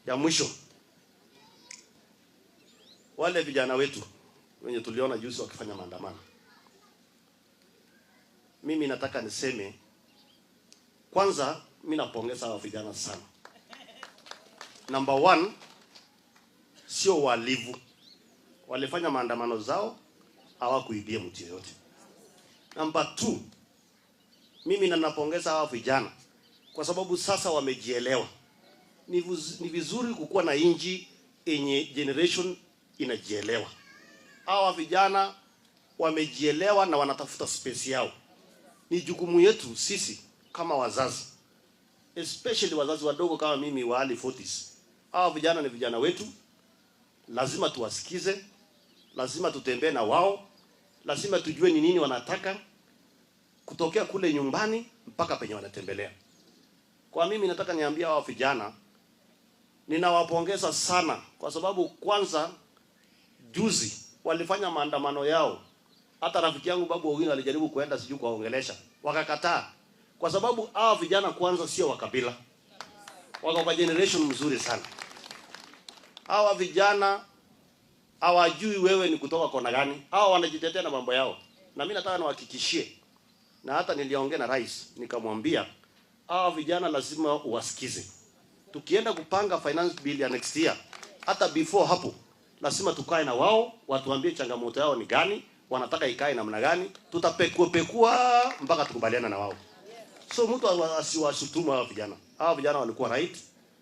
Ya mwisho, wale vijana wetu wenye tuliona juzi wakifanya maandamano, mimi nataka niseme kwanza, mimi napongeza hawa vijana sana. Number one, sio wahalifu, walifanya maandamano zao, hawakuibia mtu yoyote. Number two, mimi ninapongeza hawa vijana kwa sababu sasa wamejielewa. Ni vizuri kukuwa na inji yenye generation inajielewa. Hawa vijana wamejielewa na wanatafuta space yao. Ni jukumu yetu sisi kama wazazi, especially wazazi wadogo kama mimi wa early 40s. Hawa vijana ni vijana wetu, lazima tuwasikize, lazima tutembee na wao, lazima tujue ni nini wanataka kutokea kule nyumbani mpaka penye wanatembelea. Kwa mimi nataka niambia hawa vijana, ninawapongeza sana kwa sababu kwanza juzi walifanya maandamano yao. Hata rafiki yangu Babu Owino alijaribu kuenda sijui kuwaongelesha, wakakataa, kwa sababu hawa vijana kwanza sio wa kabila, wako kwa generation mzuri sana. Hawa vijana hawajui wewe ni kutoka kona gani, hawa wanajitetea na mambo yao, na mimi nataka niwahakikishie, na hata niliongea na rais nikamwambia, hawa vijana lazima uwasikize. Tukienda kupanga finance bill ya next year, hata before hapo, lazima tukae na wao, watuambie changamoto yao ni gani, wanataka ikae namna gani, tutapekua pekua mpaka tukubaliana na wao. So mtu asiwashutumu hawa vijana. Hawa vijana walikuwa right,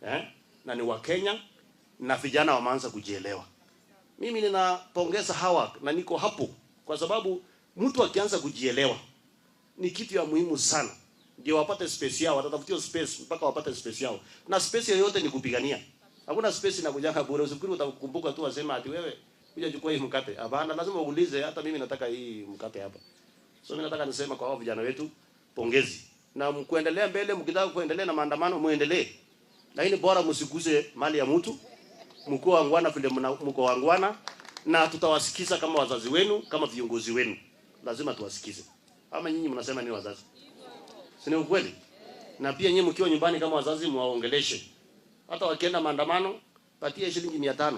eh, na ni Wakenya na vijana wameanza kujielewa. Mimi ninapongeza hawa na niko hapo kwa sababu mtu akianza kujielewa ni kitu ya muhimu sana, ndio wapate space yao, watatafutia space mpaka wapate space yao, na space yoyote ni kupigania. Hakuna space inakujanga bure. Usifikiri utakumbuka tu wasema ati wewe kuja chukua hii mkate. Hapana, lazima uulize, hata mimi nataka hii mkate hapa. So mimi nataka nisema kwa hao vijana wetu, pongezi. Na mkuendelea mbele, mkitaka kuendelea na maandamano muendelee. Lakini bora msiguze mali ya mtu, mko wangwana vile mko wangwana, na tutawasikiza kama wazazi wenu, kama viongozi wenu. Lazima tuwasikize. Ama nyinyi mnasema ni wazazi? Si ni ukweli? Na pia nyinyi mkiwa nyumbani kama wazazi muwaongeleshe. Hata wakienda maandamano, patie shilingi 500.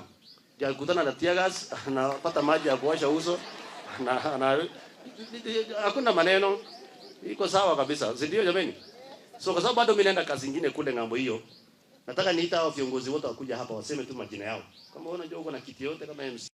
Ndio akutana na tear gas, anapata maji ya kuosha uso na hakuna maneno. Iko sawa kabisa. Si ndio jameni? So kwa sababu bado mimi naenda kazi nyingine kule ng'ambo hiyo, nataka niita hao viongozi wote wakuja hapa waseme tu majina yao. Kama unajua uko na kiti yote kama MC